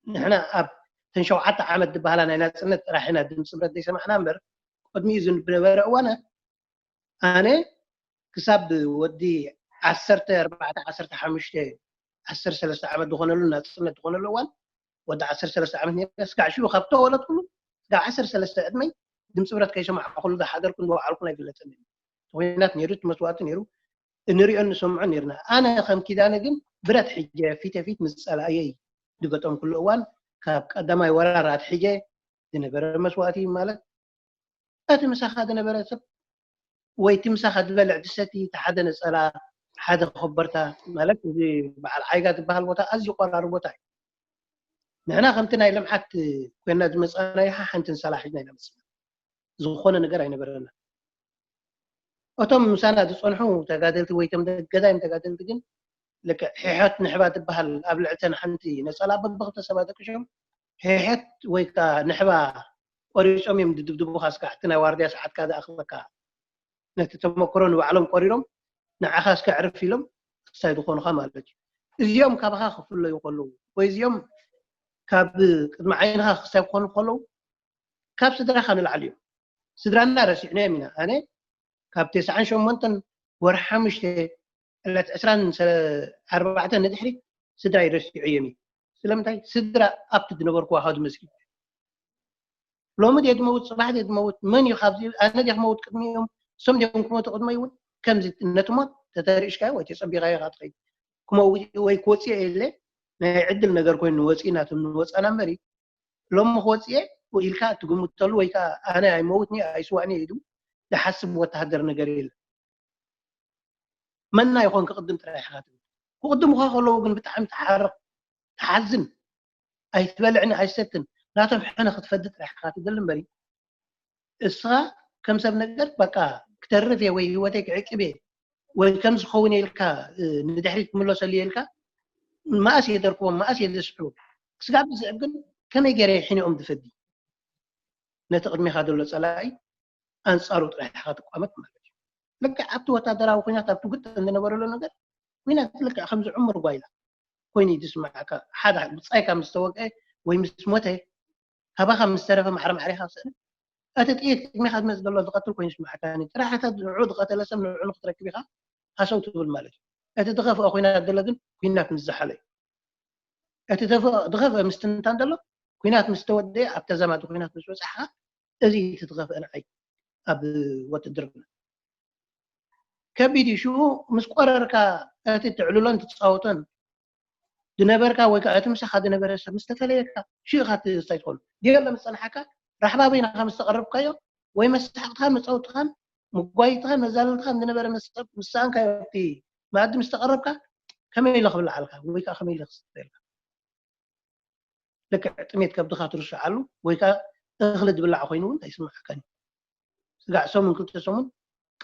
ንሕና ኣብ ተን ሸውዓተ ዓመት ዝበሃላ ናይ ናፅነት ጥራሕ ኢና ድምፂ ብረት ዘይሰማዕና እምበር ቅድሚኡ ዝነበረ እዋናት ኣነ ክሳብ ወዲ ዓሰርተ ኣርባዕተ ዓሰርተ ሓሙሽተ ዓሰርተ ሰለስተ ዓመት ዝኾነሉ ናፅነት ዝኾነሉ እዋን ወዲ ዓሰርተ ሰለስተ ዓመት ነይረ። ስጋዕ ሽዑ ካብ ተወለድኩሉ ስጋዕ ዓሰርተ ሰለስተ ዕድመይ ድምፂ ብረት ከይሰማዕኩሉ ዝሓደርኩን ዝወዓልኩን ኣይፍለጥን። ኩናት ነይሩ፣ እቲ መስዋእቲ ነይሩ፣ እንሪኦን ንሰምዖ ነይርና። ኣነ ከም ኪዳነ ግን ብረት ሒጀ ፊት ፊት ምስ ፀላእየይ ዝገጠምኩሉ እዋን ካብ ቀዳማይ ወራር ኣትሒጀ ዝነበረ መስዋእቲ ማለት እቲ ምሳኻ ዝነበረ ሰብ ወይ እቲ ምሳኻ ዝበልዕ ዝሰቲ እቲ ሓደ ነፀላ ሓደ ኮበርታ ማለት እዚ በዓል ዓይጋ ዝበሃል ቦታ ኣዝዩ ቆራሪ ቦታ እዩ። ንሕና ከምቲ ናይ ልምዓት ኮይና ዝመፃና ይሓ ሓንቲ ንሳላ ሒዝና ኢና መፅና ዝኾነ ነገር ኣይነበረና። እቶም ምሳና ዝፀንሑ ተጋደልቲ ወይ ቶም ገዳይም ተጋደልቲ ግን ልክዕ ሒሖት ንሕባ ትበሃል ኣብ ልዕልተን ሓንቲ ነፀላ በብክልተ ሰባት ደቅሾም ሒሖት ወይ ከዓ ንሕባ ቆሪፆም እዮም ዝድብድቡካ ስካዕ እቲ ናይ ዋርድያ ሰዓትካ ዝኣኽለካ ነቲ ተመክሮ ንባዕሎም ቆሪሮም ንዓኻ እስከ ዕርፍ ኢሎም ክሳይ ዝኾኑኻ ማለት እዩ። እዚኦም ካባኻ ክፍለዩ ከለዉ ወይ እዚኦም ካብ ቅድሚ ዓይንኻ ክሳይ ክኾኑ ከለዉ ካብ ስድራኻ ንላዕሊ እዮም። ስድራና ረሲዕናዮም ኢና። ኣነ ካብ ተስዓን ሸሞንተን ወርሒ ሓሙሽተ ዕለት ዕስራን ኣርባዕተን ንድሕሪት ስድራይ ረሲዐዮም እዩ። ስለምንታይ ስድራ ኣብቲ ዝነበርኩዋ ካብ ዝመስል ሎሚ ድየ ዝመውት ፅባሕ ድየ ዝመውት መን እዩ ካብዚ ኣነ ድየ ክመውት ቅድሚኦም እሶም ድዮም ክመቱ ቅድመይ እውን ከምዚ ነቲ ሞት ተተሪእሽካዮ ወይ ተፀቢኻዮ ኢኻ ትኸይድ ክመውት ወይ ክወፅእ የለ ናይ ዕድል ነገር ኮይኑ ንወፂእ ናቶም ንወፃና እምበር ሎሚ ክወፅእ እየ ኢልካ ትግምተሉ ወይ ከዓ ኣነ ኣይመውትኒ ኣይስዋእኒ ኢሉ ዝሓስብ ወተሃደር ነገር የለን። መና ይኾን ክቕድም ጥራሕ ኢኻ ትብል። ክቕድሙኻ ከለዉ ግን ብጣዕሚ ትሓርቕ፣ ትሓዝን፣ ኣይትበልዕን ኣይሰትን፣ ናቶም ሕነ ክትፈዲ ጥራሕ ኢኻ ትደሊ እምበሪ እስኻ ከም ሰብ ነገር በቃ ክተርፍ እየ ወይ ህይወተይ ክዕቅብ እየ ወይ ከም ዝኸውን እየ ኢልካ ንድሕሪት ክምለሰሉ እየ ኢልካ መኣስ እየ ደርክቦም መኣስ እየ ዘስሕቦም። ስጋብ ዝስዕብ ግን ከመይ ገይረ እየ ሕኒኦም ዝፈዲ? ነቲ ቅድሜኻ ዘሎ ፀላኢ ኣንፃሩ ጥራሕ ኢኻ ትቋመት ማለት እዩ። ልክዕ ኣብቲ ወታደራዊ ኩናት ኣብቲ ግጥም ዝነበረሉ ነገር ኩናት ልክዕ ከምዚ ዕሙር ጓይላ ኮይኑ እዩ ዝስማዓካ። ሓደ ብፃይካ ምስ ተወቅዐ ወይ ምስ ሞተ ካባኻ ምስ ተረፈ ማዕረ ማዕረ ኢኻ ትስእን። እቲ ጥይት ቅድሜኻ ዝመፅእ ዘሎ ዝቐትል ኮይኑ ይስማዓካ። ጥራሕ እታ ንዑ ዝቐተለ ሰብ ንዑ ንክትረክብ ኢኻ ሃሰው ትብል ማለት እዩ። እቲ ዝኸፍአ ኩናት ዘሎ ግን ኩናት ምስ ዝሓለ እዩ። እቲ ዝኸፍአ ምስትንታን ዘሎ ኩናት ምስ ተወደአ ኣብ ተዛማዲ ኩናት ምስ በፃሕኻ እዚ እቲ ዝኸፍአ ንዓይ ኣብ ወትድርና ከቢድ እዩ። ሽኡ ምስ ቆረርካ እቲ ትዕልሎን ትፃወቶን ዝነበርካ ወይ ከዓ እቲ ምሳኻ ዝነበረ ሰብ ምስ ተፈለየካ ሽኡ ኢኻ ትስታይ ትኾኑ። ገለ ምስ ፀንሓካ ራሕባ በይንኻ ምስ ተቐረብካዮ ወይ መሳሕቕትኻን መፃወትኻን መጓይትኻን መዛለልትኻን ዝነበረ ምስ ሰብ ምስ ሰኣንካዮ ኣብቲ መኣዲ ምስ ተቐረብካ ከመይ ኢለ ክብልዓልካ ወይ ከዓ ከመይ ኢለ ክስተየልካ? ልክዕ ጥሜት ከብድኻ ትርስዓሉ ወይ ከዓ እኽሊ ዝብላዕ ኮይኑ እውን ኣይስምዓካን እዩ። ስጋዕ ሰሙን ክልተ ሰሙን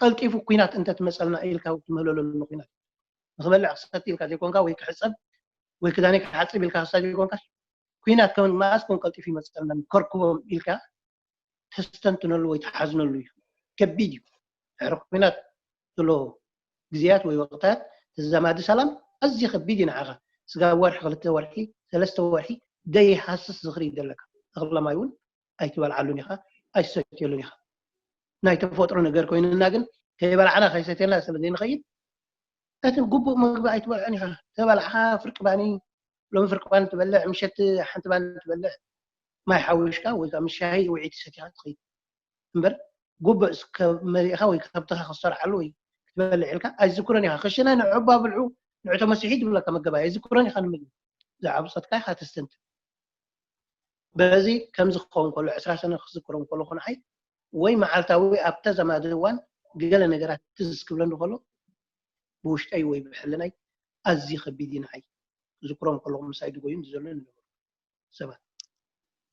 ቀልጢፉ ኩናት እንተትመፀልና ኢልካ ትምህለለሉ ኩናት ንክበልዕ ክሰቲ ኢልካ ዘይኮንካ ወይ ክሕፀብ ወይ ክዳነይ ክሓፅብ ኢልካ ክሳ ዘይኮንካ ኩናት ከም መኣስ ከም ቀልጢፉ ይመፀልና ከርክቦም ኢልካ ተስተንትነሉ ወይ ትሓዝነሉ እዩ። ከቢድ እዩ። ድሕሪ ኩናት ዘሎ ግዜያት ወይ ወቅታት ተዛማዲ ሰላም ኣዝዩ ከቢድ እዩ ንዓኻ። ስጋብ ወርሒ ክልተ ወርሒ ሰለስተ ወርሒ ደይሃስስ ዝኽሪ እዩ ዘለካ። እኽለ ማይ እውን ኣይትበልዓሉን ኢኻ ኣይትሰትየሉን ኢኻ። ናይ ተፈጥሮ ነገር ኮይንና ግን ከይበላዕና ከይሰትየና ስለ ዘይንኸይድ እቲ ግቡእ ምግቢ ኣይትበልዖን ኢኻ። ተበላዕኻ ፍርቂ ባኒ ሎሚ ፍርቂ ባኒ ትበልዕ ምሸት ሓንቲ ባኒ ትበልዕ ማይ ሓዊሽካ ወይ ከዓ ምስ ሻሂ ውዒቲ ሰቲኻ ትኸይድ እምበር ጉብእ መሊእኻ ወይ ከብትኻ ክሰርዓሉ ወይ ክትበልዕ ኢልካ ኣይዝክሮን ኢኻ። ክሽነ ንዕባ ብልዑ ንዕቶ መሲሒ ዝብለካ መገባ ኣይዝክሮን ኢኻ ንምግቢ ዝዓብፀትካ ኢኻ ተስተንትን። በዚ ከምዚ ክኸውን ከሎ ዕስራ ሰነ ክዝክሮም ከለኹ ንዓይ ወይ መዓልታዊ ኣብ ተዛማዲ እዋን ገለ ነገራት ትዝ ክብለኒ ከሎ ብውሽጠይ ወይ ብሕልናይ ኣዝዩ ከቢድ እዩ ንዓይ ክዝክሮም ከለኹ ምሳይ ዝጎዩን ዝዘሉን ዝነበሩ ሰባት።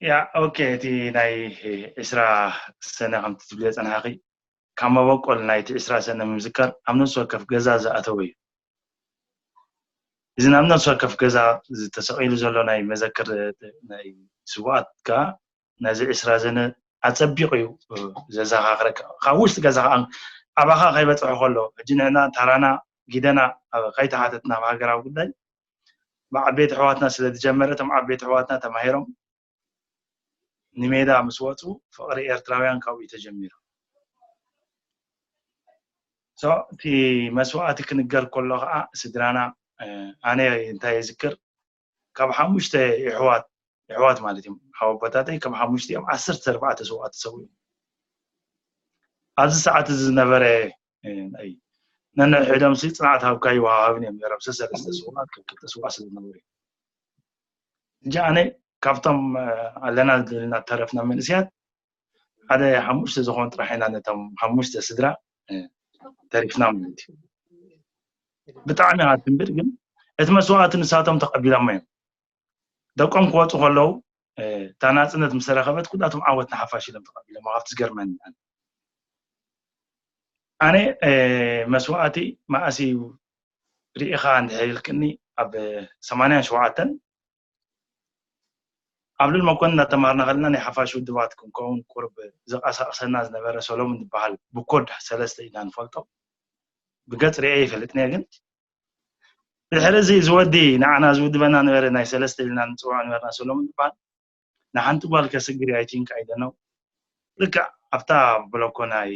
ያ ኦኬ እቲ ናይ ዕስራ ሰነ ከምቲ ትብልዮ ፀናሕኺ ካብ መበቆል ናይቲ ዕስራ ሰነ ምዝካር ኣብ ነፍሲ ወከፍ ገዛ ዝኣተወ እዩ። እዚ ናብ ነፍሲ ወከፍ ገዛ ተሰቒሉ ዘሎ ናይ መዘክር ናይ ስውኣት ከዓ ነዚ ዕስራ ሰነ ኣፀቢቑ እዩ ዘዘኻኽረካ። ካብ ውሽጢ ገዛ ከዓ ኣባኻ ከይበፅሐ ከሎ ሕጂ ንሕና ታራና ጊደና ከይተሓተትና ኣብ ሃገራዊ ጉዳይ ብዓበይቲ ኣሕዋትና ስለ ዝጀመረ እቶም ዓበይቲ ኣሕዋትና ተማሂሮም ንሜዳ ምስ ወፁ ፍቕሪ ኤርትራውያን ካብኡ እዩ ተጀሚሩ። እቲ መስዋእቲ ክንገር ከሎ ከዓ ስድራና ኣነ እንታይ የዝክር ካብ ሓሙሽተ ይሕዋት ይሕዋት ማለት እዮም ሓወቦታተይ ከም ሓሙሽተ እዮም ዓሰርተ ኣርባዕተ ስውኣት ተሰዊኦም ኣብዚ ሰዓት እዚ ዝነበረ ነንሕዶም ሲ ፅንዓት ሃብካ ይወሃሃብን እዮም ነሮም ሰሰለስተ ስውኣት ከም ክልተ ስውኣት ስለ ዝነበሩ እዮም ሕጂ ኣነ ካብቶም ኣለና ዝልና ተረፍና መንእስያት ሓደ ሓሙሽተ ዝኾኑ ጥራሕ ኢና ነቶም ሓሙሽተ ስድራ ተሪፍና ማለት እዩ ብጣዕሚ ኣትንብር ግን እቲ መስዋእቲ ንሳቶም ተቐቢሎሞ እዮም ደቆም ክወፁ ከለዉ እታ ናፅነት ምስ ተረኸበት ኩላቶም ዓወት ንሓፋሽ ኢሎም ተቐቢሎም ካብቲ ዝገርመኒ ኣነ መስዋእቲ መኣስ እዩ ርኢኻ እንድሕር ኢልክኒ ኣብ ሰማንያን ሸውዓተን ኣብ ልል መኮንን እናተማሃርና ከለና ናይ ሓፋሽ ውድባት ክንከውን ቁርብ ዘቃሳቅሰና ዝነበረ ሰሎሙን ዝበሃል ብኮድ ሰለስተ ኢና ንፈልጦ ብገፅ ርኤ ይፈልጥኒ ግን ድሕሪ እዚ ዝወዲ ንዓና ዝውድበና ነበረ ናይ ሰለስተ ኢልና ንፅውዖ ነበርና ሰሎሙን ዝበሃል ንሓንቲ ጓል ከስግር ኣይቲንክ ኣይደነው ልክዕ ኣብታ ብሎኮ ናይ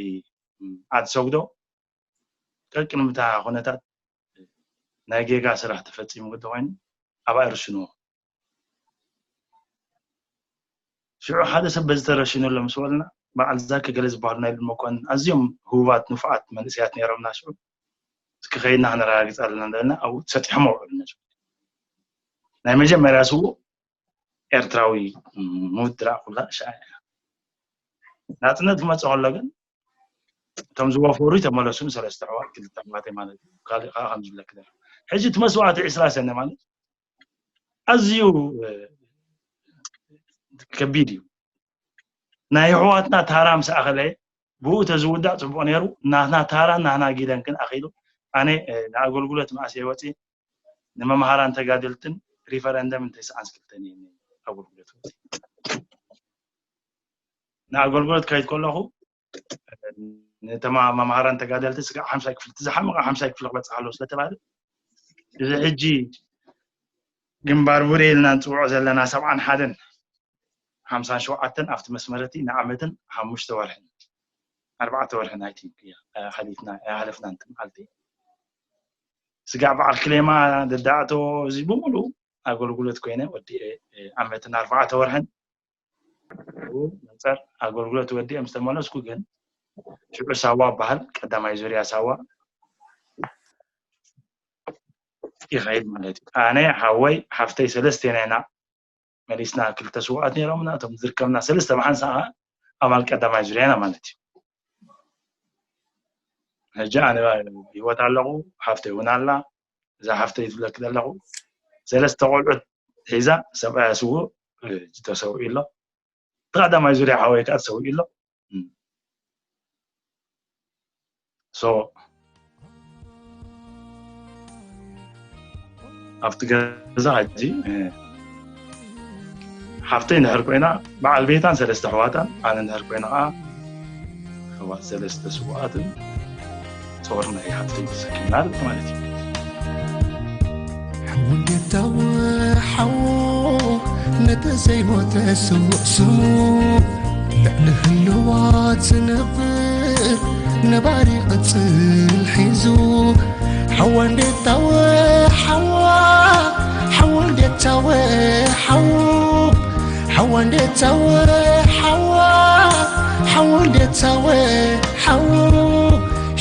ዓድ ሰጉዶ ቀቅድምታ ኩነታት ናይ ጌጋ ስራሕ ተፈፂሙ እንተኮይኑ ኣብኣ ይርስንዎ ሽዑ ሓደ ሰብ በዚ ተረሽኑ ኣሎ ምስ በልና በዓል ዛኪ ገለ ዝበሃሉ ናይ ልል መኮንን ኣዝዮም ህቡባት ንፉዓት መንእሰያት ነይሮምና ሽዑ እስኪ ከይድና ክነረጋግፅ ኣለና እንዳበልና ኣብኡ ሰጢሖም ኣውዕሉና ሽዑ ናይ መጀመርያ ስዉእ ኤርትራዊ ምውድራእ ኩላ ሻ ናጽነት ክመጽእ ከሎ ግን እቶም ዝወፈሩ ተመለሱን ሰለስተ ኣሕዋት ክልተ ኣሕዋተይ ማለት እዩ። ካልእ ከዓ ከም ዝብለክ ደሎ ሕጂ እቲ መስዋዕቲ ዕስራ ሰነ ማለት ኣዝዩ ከቢድ እዩ። ናይ ኣሕዋትና ታራ ምስ ኣኸለ ብኡ ተዝውዳእ ጽቡቕ ነይሩ። ናትና ታራ ናትና ጊደን ግን ኣኺሉ ኣነ ንኣገልግሎት መኣስ ወፂ ንመምሃራን ተጋደልትን ሪፈረንደም እንተይሰዓን ስክልተን ኣገልግሎት ወፂ ንኣገልግሎት ካይድ ከለኹ ንተማ መምሃራን ተጋደልቲ ስጋዕ ሓምሳይ ክፍሊ ዝሓመቐ ሓምሳይ ክፍሊ ክበፅሕ ኣለዎ ስለተባለ እዚ ሕጂ ግንባር ቡሬ ኢልና ንፅውዖ ዘለና ሰብዓን ሓደን ሓምሳን ሸውዓተን ኣብቲ መስመረቲ ንዓመትን ሓሙሽተ ወርሕን ኣርባዕተ ወርሕን ኣይቲንክ እያ ሓሊፍና ኣይሃለፍና እንትን መዓልቲ ስጋዕ በዓል ክሌማ ደዳእቶ እዚ ብምሉ ኣገልግሎት ኮይነ ወዲ ዓመትን ኣርባዕተ ወርሕን መንፀር ኣገልግሎት ወዲኤ ምስ ተመለስኩ ግን ሽዑ ሳዋ በሃል ቀዳማይ ዙርያ ሳዋ ይኸይድ ማለት እዩ ኣነ ሓወይ ሓፍተይ ሰለስቴና ኢና መሊስና ክልተ ስውኣት ነይሮምና እቶም ዝርከብና ሰለስተ ብሓንሳ ኣማል ቀዳማይ ዙርያና ማለት እዩ ሕጂ ኣነ ህይወት ኣለኹ ሓፍተይ እውን ኣላ እዛ ሓፍተይ ትብለክ ዘለኹ ሰለስተ ቆልዑት ሒዛ ሰብኣያ ስውእ ተሰውኡ ኣሎ ተቐዳማይ ዙርያ ሓወይ ከዓ ተሰውኡ ኣሎ so ኣብቲ ገዛ ሕጂ ሓፍተይ እንድሕር ኮይና በዓል ቤታን ሰለስተ ኣሕዋታን ኣነ እንድሕር ኮይና ከዓ ኣሕዋት ሰለስተ ስውኣትን ጾር ናይ ሓፍተይ ተሰኪምና ማለት እዩ ሓወንዴታወ ሓዎ ነቲ ዘይሞተ ስውእ ስሙ ልዕሊ ህልዋት ዝነብር ነባሪ ቅጽል ሒዙ ሓወንዴታወ ሓዋ ሓወንዴታወ ሓዉ ሓወንዴታወ ሓዋ ሓወንዴታወ ሓዉ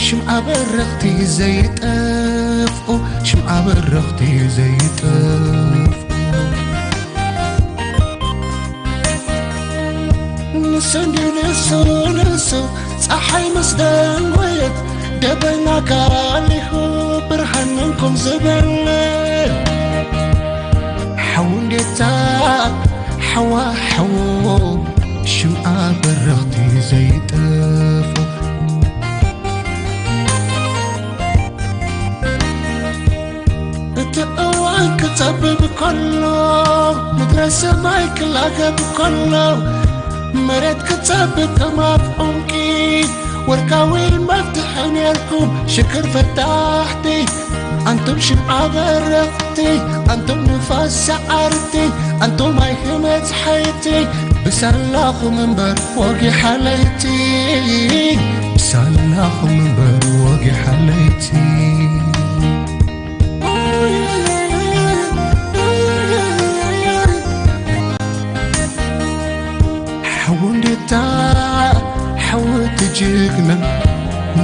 ሽምዓ በረኽቲ ዘይጠፍኡ ሽምዓ በረኽቲ ዘይጠፍኡ ንሱ እንድዩ ንሱ ንሱ ፀሓይ ምስ ደንጎየት ደበና ጋሊሁ ብርሃን መንኩም ዝበለ ሓው እንዴታ ሓዋ ሓዎ ሽምዓ በረኽቲ ዘይጠፍኡ እቲ እዋን ክጸብብ ከሎ ምድረ ሰማይ ክላገብ ከሎ መሬት ክጸብብ ከማብ ዑንቂ ወርቃዊ መፍትሒ ኔርኩም ሽክር ፈታሕቲ ኣንቱም ሽምዓ በረኽቲ ኣንቱም ንፋስ ሰዓርቲ ኣንቱም ኣይክመጽ ሓይቲ ብሳላኹም እምበር ወጊሓ ለይቲ ብሳላኹም እምበር ወጊሓ ለይቲ ሓው እንዴታ ሓወት ጅግና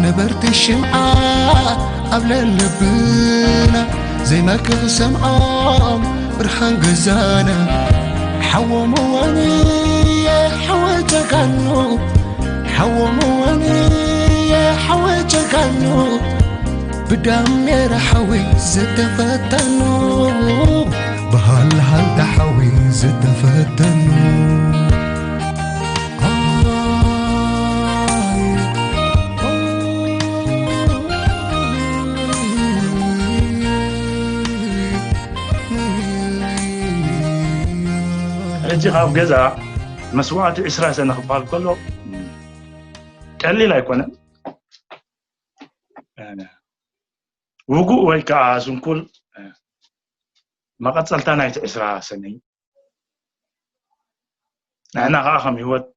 ነበርቲ ሽምዓ ኣብ ለለብና ዘይመክኽ ሰምዖም ብርሃን ገዛና ሓዎም እዋን የሓወ ተጋኑ ሓዎም እዋን የሓወ ተጋኑ ብዳም ሜራ ሓዊ ዝተፈተኑ ብሃልሃልታ ሓዊ ዝተፈተኑ ሕጂ ካብ ገዛ መስዋዕቲ ዕስራ ሰነ ክበሃል ከሎ ቀሊል ኣይኮነን። ውጉእ ወይ ከዓ ስንኩል መቐፀልታ ናይቲ ዕስራ ሰነ እዩ። ንሕና ከዓ ከም ህይወት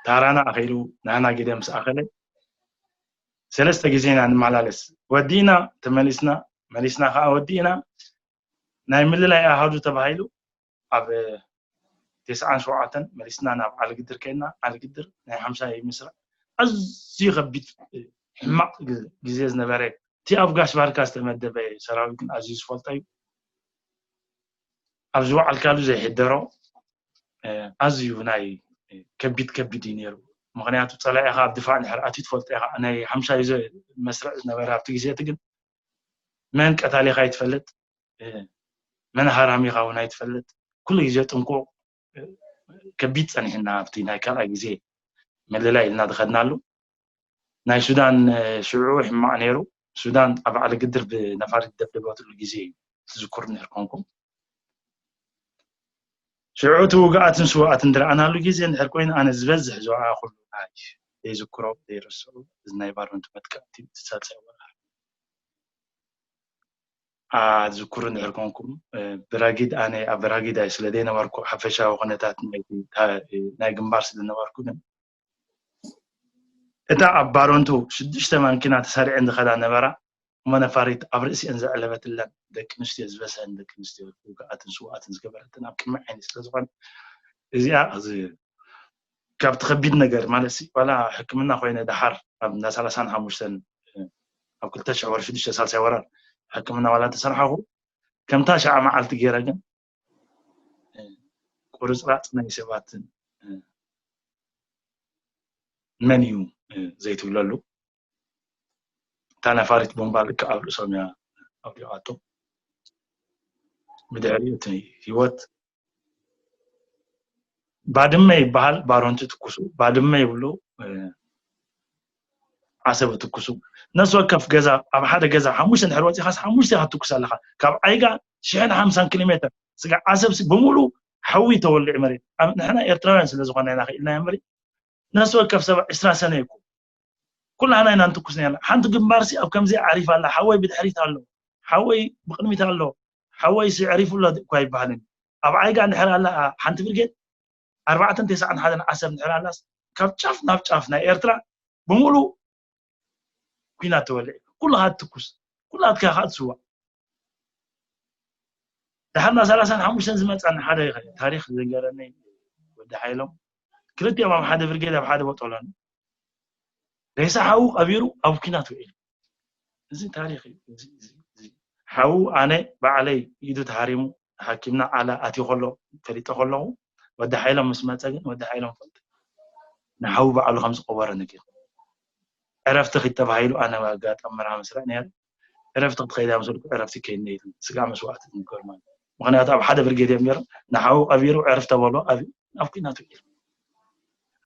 ታራና ኣኸይሉ ንሕና ግደ ምስ ኣኸለ ሰለስተ ግዜ ኢና ንመላለስ። ወዲእና ተመሊስና መሊስና ከዓ ወዲእና ናይ ምልላይ ኣሃዱ ተባሂሉ ኣብ ተስዓን ሸውዓተን መሊስና ናብ ዓልግድር ከይድና ዓልግድር ናይ ሓምሻይ ምስራዕ ኣዝዩ ከቢድ ሕማቕ ግዜ ዝነበረ እቲ ኣብ ጋሽ ባርካ ዝተመደበ ሰራዊት ግን ኣዝዩ ዝፈልጦ እዩ ኣብ ዝወዓልካሉ ዘይሕደሮ ኣዝዩ ናይ ከቢድ ከቢድ እዩ ነይሩ። ምክንያቱ ጸላኢኻ ኣብ ድፋዕ ድሕር ኣትዩ ትፈልጦ ኢኻ። ናይ ሓምሻይ መስርዕ ዝነበረ ኣብቲ ግዜ እቲ ግን መን ቀታሊኻ ኣይትፈልጥ፣ መን ሃራሚኻ እውን ኣይትፈልጥ። ኩሉ ግዜ ጥንቁቕ ከቢድ ጸኒሕና ኣብቲ ናይ ካልኣይ ግዜ ምልላይ ኢልና ዝኸድናሉ። ናይ ሱዳን ሽዑ ሕማቕ ነይሩ። ሱዳን ኣብ ዓሊ ግድር ብነፋሪት ደብደበትሉ ግዜ እዩ ትዝክሩ እንድሕር ኮንኩም። ሽዑ እቲ ውግኣትን ስውኣትን ዝረኣናሉ ግዜ እንድሕር ኮይኑ ኣነ ዝበዝሕ ዝወዓኹሉ ናይ ዘይዝክሮ ዘይርስዑ እዚ ናይ ባሮንቱ መጥቃዕቲ እቲ ሳልሳይ ወርሒ ዝክሩ እንድሕር ኮንኩም ብራጊድ ኣነ ኣብ ብራጊድ ኣይ ስለ ዘይነበርኩ ሓፈሻዊ ኩነታት ናይ ግንባር ስለ ነበርኩ ግን እታ ኣብ ባሮንቱ ሽዱሽተ ማንኪና ተሰሪዐን ዝኸዳ ነበራ እሞ ነፋሪት ኣብ ርእሲአን ዘዕለበትለን ደቂ ኣንስትዮ ዝበሰን ደቂ ኣንስትዮ ውግኣትን ስውኣትን ዝገበረትን ኣብ ቅድሚ ዓይኒ ስለ ዝኾነ እዚኣ ካብቲ ከቢድ ነገር ማለት ዋላ ሕክምና ኮይነ ደሓር ኣብ እንዳ ሰላሳን ሓሙሽተን ኣብ ክልተ ሽሕ ወረ ሽዱሽተ ሳልሳይ ወራር ሕክምና ዋላ እንተሰርሓኹ ከምታ ሸዓ መዓልቲ ገይረ ግን ቁርፅራፅ ናይ ሰባትን መን እዩ ዘይትብለሉ እታ ነፋሪት ቦምባ ልክዕ ኣብ ርእሶም እያ ኣውዲቓቶ ብድሕሪኡ እቲ ህይወት ባድመ ይበሃል ባሮንቲ ትኩሱ ባድመ ይብሉ ዓሰብ ትኩሱ ነፍሲ ወከፍ ገዛ ኣብ ሓደ ገዛ ሓሙሽተ እንድሕር ወፂኻስ ሓሙሽተ ኢኻ ትኩስ ኣለኻ ካብ ዓይጋ ሽሕን ሓምሳን ኪሎ ሜትር ስጋ ዓሰብ ብምሉ ሓዊ ተወልዑ መሬት ንሕና ኤርትራውያን ስለ ዝኾነ ኢና ክኢልና እምበሪ ነፍሲ ወከፍ ሰብ ዕስራ ሰነ ይኩ ኩላህና ኢና ንትኩስ ነርና ሓንቲ ግንባርሲ ኣብ ከምዚ ዓሪፍ ኣላ ሓወይ ብድሕሪት ኣሎ ሓወይ ብቅድሚት ኣሎ ሓወይ ሲ ዕሪፉ ኣሎ እኳ ይበሃልን ኣብ ዓይጋ እንድሕር ኣላ ሓንቲ ብርጌድ ኣርባዕተን ተስዓን ሓደን ዓሰብ እንድሕር ኣላስ ካብ ጫፍ ናብ ጫፍ ናይ ኤርትራ ብምሉ ኩናት ተወልዕ ኩላኻ ትኩስ ኩላትካ ከዓ ትስዋእ ድሓር ናብ ሰላሳን ሓሙሽተን ዝመፃኒ ሓደ ታሪክ ዝንገረኒ ወዲ ሓይሎም ክልቲኦም ኣብ ሓደ ብርጌድ ኣብ ሓደ ቦጦሎኒ ሬሳ ሓዉ ቀቢሩ ኣብ ኩናት ውዒሉ እዚ ታሪክ እዩ ሓዉ ኣነ ባዕለይ ኢዱ ተሃሪሙ ሓኪምና ዓላ ኣትዩ ከሎ ፈሊጠ ከለኹ ወዲ ሓይሎም ምስ መፀ ግን ወዲ ሓይሎም ፈልጥ ንሓዉ ባዕሉ ከም ዝቀበረ ነጊሩ ዕረፍቲ ኪድ ተባሂሉ ኣነ ኣጋጣሚ መርሃ መስርዕ ነይረ ዕረፍቲ ክትኸይድ ኣምሰልኩ ዕረፍቲ ከይድ ነይሩ ስጋ መስዋእቲ ዝንገር ማለት ምክንያቱ ኣብ ሓደ ብርጌድ እዮም ነይሮም ንሓዉ ቀቢሩ ዕረፍቲ ተበሎ ኣብ ኣብ ኩናት ውዒሉ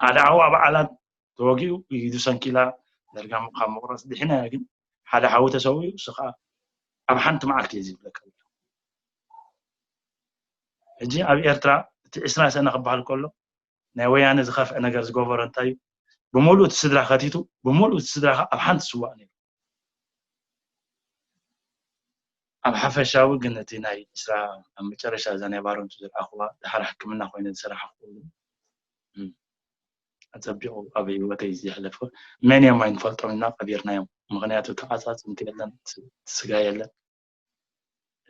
ሓደ ሓዉ ኣብ ዓላት ተወጊኡ ኢዱ ሰንኪላ ደርጋ ካብ ምቁራፅ ድሒና እያ ግን ሓደ ሓዊ ተሰዊኡ እሱ ከዓ ኣብ ሓንቲ መዓልቲ እየ ዝብለካ ሕጂ ኣብ ኤርትራ እቲ ዕስራ ሰነ ክበሃል ከሎ ናይ ወያነ ዝኸፍአ ነገር ዝገበሮ እንታይ እዩ ብምሉእ እቲ ስድራ ከቲቱ ብምሉእ እቲ ስድራ ከዓ ኣብ ሓንቲ ስዋእ ነይሩ ኣብ ሓፈሻዊ ግን እቲ ናይ ዕስራ ኣብ መጨረሻ እዛ ናይ ባሮንቱ ዝረኣኽዋ ድሓር ሕክምና ኮይነ ዝሰራሕኩሉ ኣፀቢቑ ኣብ ህይወተይ ዘሕለፈ መን እዮም ኣይንፈልጦም ኢና ቀቢርናዮም ምክንያቱ ተዓፃፅምቲ የለን ስጋ የለን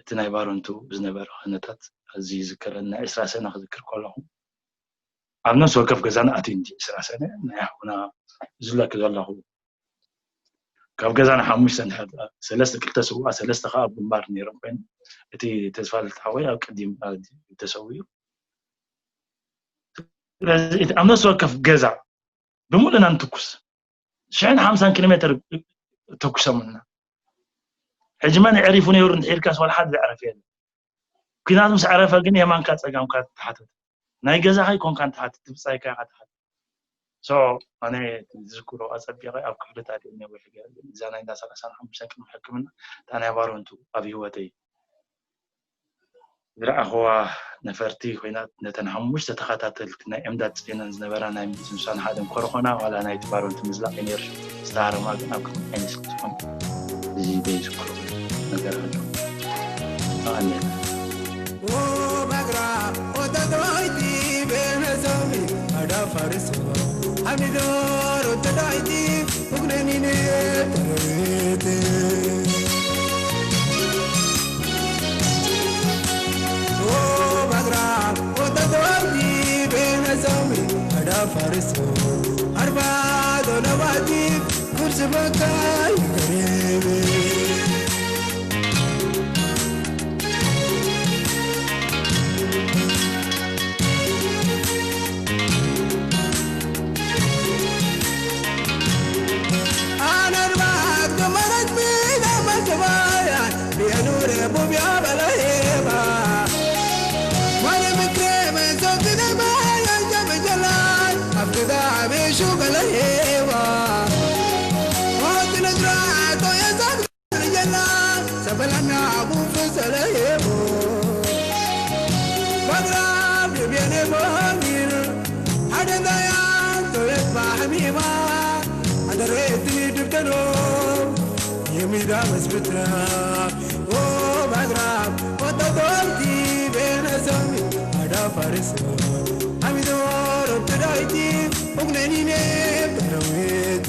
እቲ ናይ ባሮንቱ ዝነበረ ኩነታት ኣዝዩ ይዝከረኒ ናይ ዕስራ ሰነ ክዝክር ከለኹ ኣብ ነፍሲ ወከፍ ገዛና ኣትዩ እንዲ ዕስራ ሰነ ናይ ሓውና ዝለክ ዘለኹ ካብ ገዛና ሓሙሽተ እንድሕር ሰለስተ ክልተ ስውኣ ሰለስተ ከዓ ኣብ ግንባር ነይሮም ኮይኑ እቲ ተስፋ ልትሓወይ ኣብ ቀዲም ተሰዊኡ ስለዚ እቲ ኣብ ነፍሲ ወከፍ ገዛ ብምሉእና ንትኩስ ሽሕን ሓምሳን ኪሎ ሜትር ተኩሶምልና ሕጂ መን ዕሪፉ ነይሩ እንድሒልካስ ዋላ ሓደ ዘዕረፈ የለ ኩናት ምስ ዕረፈ ግን የማንካ ፀጋምካ ተሓተት ናይ ገዛኻ ይኮንካ ንትሓትት ትብፃይካ ኢካ ትሓትት so ኣነ ዝዝክሮ ኣፀቢቀ ኣብ ክፍልታት እየ ነዊሕ ገይረ ግን እዛ ናይ እንዳ ሰላሳን ሓሙሽተን ቅድሚ ሕክምና እታ ናይ ባሮንቱ ኣብ ህይወተይ ዝረኣኽዋ ነፈርቲ ኮይና ነተን ሓሙሽተ ተኸታተልቲ ናይ ዕምዳት ፅዒነን ዝነበራ ናይ ምትንሳን ሓደን ኮረኾና ዋላ ናይቲ ባሮንቲ ምዝላቕ ነይሩ ዝተሃረማ ግን ኣብ ቅድሚ ዓይኒ ስለ ዝኾነ እዚ ዘይዝክሮ ነገር ኣሎ ኣቐኒልና Obagra otadoiti benazomi adafariso amidor otadoiti ugnenine tarete Obagra otadoiti benazomi adafariso arba dolawati kursi bakai karebe ሰለየቦ ባግራም የቤነ ቦኒር ሓደ ዳያን ቶየት ባሕሚማ ኣደሬትኒ ድብደኖ የሚዳ መስብትራ ኦ ባግራም ወጠጦይቲ ቤነሰሚ ኣዳ ፋርስ ኣሚዶር ኦብትዳይቲ ኡግነኒኔ ተረዌት